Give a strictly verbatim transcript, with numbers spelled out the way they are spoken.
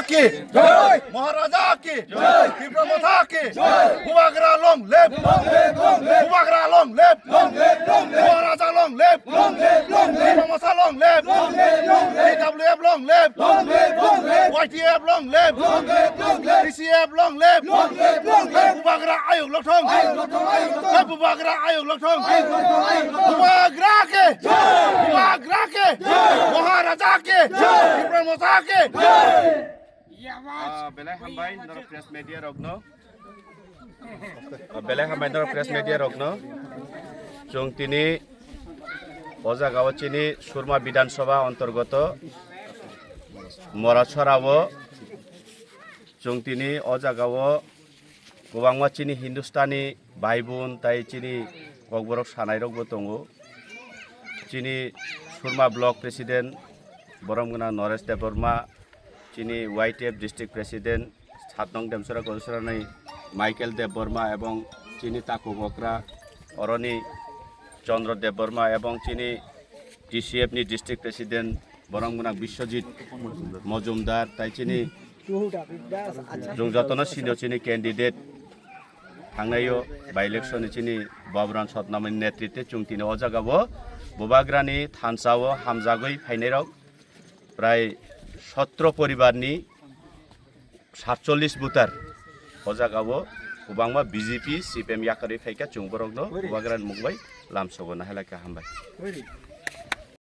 Ki jai! Maharaja ki jai! Tipra Motha ki jai! Bubagra long live! Long live! Long live! Bubagra long live! Long live! Long live! Maharaja long live! Long live! Long live! Tipra Motha long live! Long live! Long live! T W F long live! Long live! Long live! Y T F long live! Long live! Long live! T C F long live! Long live! Long live! Bubagra ayuk lokthong! Ayuk lokthong! Ayuk lokthong! Bubagra ayuk lokthong! Ayuk lokthong! Ayuk lokthong! Bubagra ki jai! Bubagra ki jai! Maharaja ki jai! Tipra Motha ki jai! Ah, belai hambai norok press media rokno. Ah, belai hambai norok press media rokno. Chwng tini o jaga o chini Surma Bidhan Sabha antargoto Morachora o chwng tini o jaga o kwbangma chini Hindustani bhai bun tai chini kokborok sanai rokbo tongo. Chini Surma block president borom gwnang Noresh Debbarma, chini Y T F district president satnong Demsora Godusrani Michael Debbarma ebong chini takuk okra oroni Chandra Debbarma ebong chini T C F ni district president borom gwnang Biswajit Mojumdar tai chini chwng jotono senior chini candidate thangnai o by election ni chini Bobran Satnamani netritwe chwng tini o jaga o Bubagrani thansa o hamjagwi phainai rok prai sotro poribar ni satchollish voter o jaga o kwbangma B J P, C P M yakarwi phaikha chwng borokno Bubagrani mung bai lamsogo nahalai kha hambai.